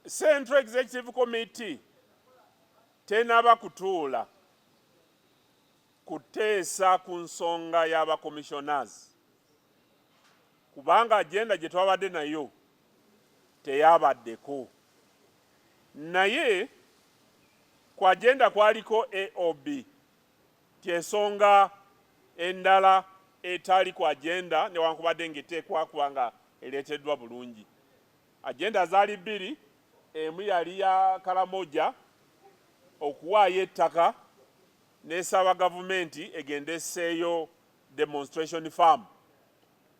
Central Executive Committee tenaba kutuula kuteesa ku nsonga y'abacommissioners, kubanga agenda gye twabadde nayo teyabaddeko. Naye ku agenda kwaliko AOB, ti ensonga endala etali ku agenda, newankubadde ng'eteekwa kuba nga ereeteddwa bulungi. Agenda zaali bbiri: emu yali ya Karamoja okuwaayo ettaka n'esaba gavumenti egende esseeyo demonstration farm,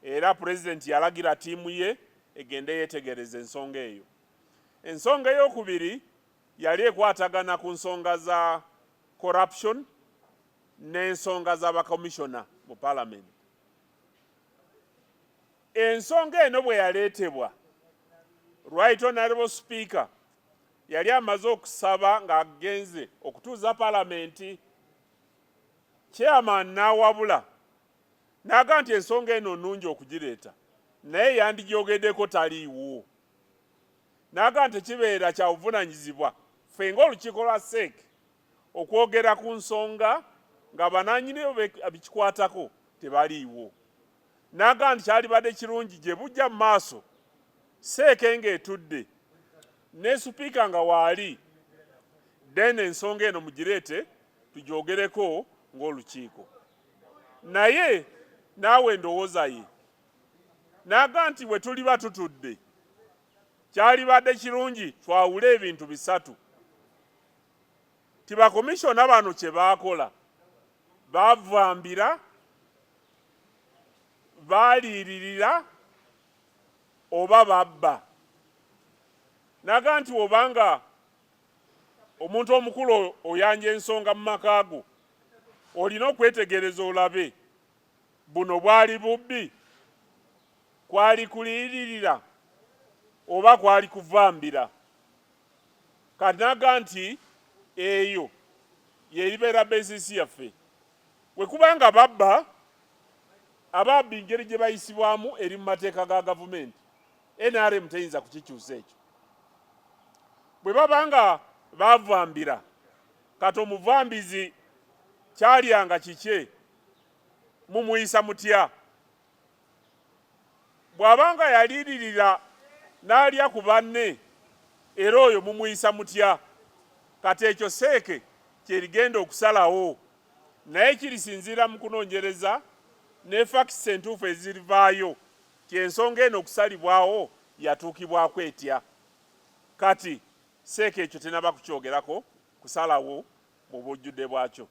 era Pulezidenti yalagira ttiimu ye egende yeetegereza ensonga eyo. Ensonga eyokubiri yali ekwatagana ku nsonga za corruption n'ensonga z'abakomishona mu Parliament. Ensonga eno bwe yaleetebwa, Right Honorable Speaker yali amaze okusaba ng'agenze okutuuza Palamenti. Chairman n'awabula n'agamba nti ensonga eno nnungi okugireeta, naye yandigyogeddeko taliiwo. N'agamba nti tekibeera kya buvunaanyizibwa ffe ng'olukiiko lwa CEC okwogera ku nsonga nga bananyini bikikwatako tebaliiwo. N'agamba nti kyalibadde kirungi gye bujja mu maaso CEC ng'etudde ne Sipiika nga waali, then ensonga eno mugireete tugyogereko ng'olukiiko. Naye naawe endowooza ye n'agamba nti bwe tuliba tutudde, kyalibadde kirungi twawule ebintu bisatu, ti bakomishona bano kye baakola baavambira, baaliiririra oba babba. Naga nti obanga omuntu omukulu oyanja ensonga mu maka go, olina okwetegereza olabe buno bwali bubbi, kwali kuliiririra oba kwali kuvambira. Kati naga nti eyo yeribeera basis yaffe. Bwe kuba nga babba, ababbi engeri gye bayisibwamu eri mu mateeka ga gavumenti, NRM teyinza kukikyusa ekyo. Bwe baba nga bavambira, kati omuvambizi kyalyanga kikye, mumuyisa mutya? Bw'abanga yaliiririra n'alya ku banne, era oyo mumuyisa mutya? Kati ekyo CEC kyerigenda okusalawo, naye kirisinziira mu kunoonyereza ne facts entuufu ezirivaayo ti ensonga eno okusalibwawo yatuukibwako etya. Kati CEC ekyo tenaba kukyogerako kusalawo mu bujjudde bwakyo.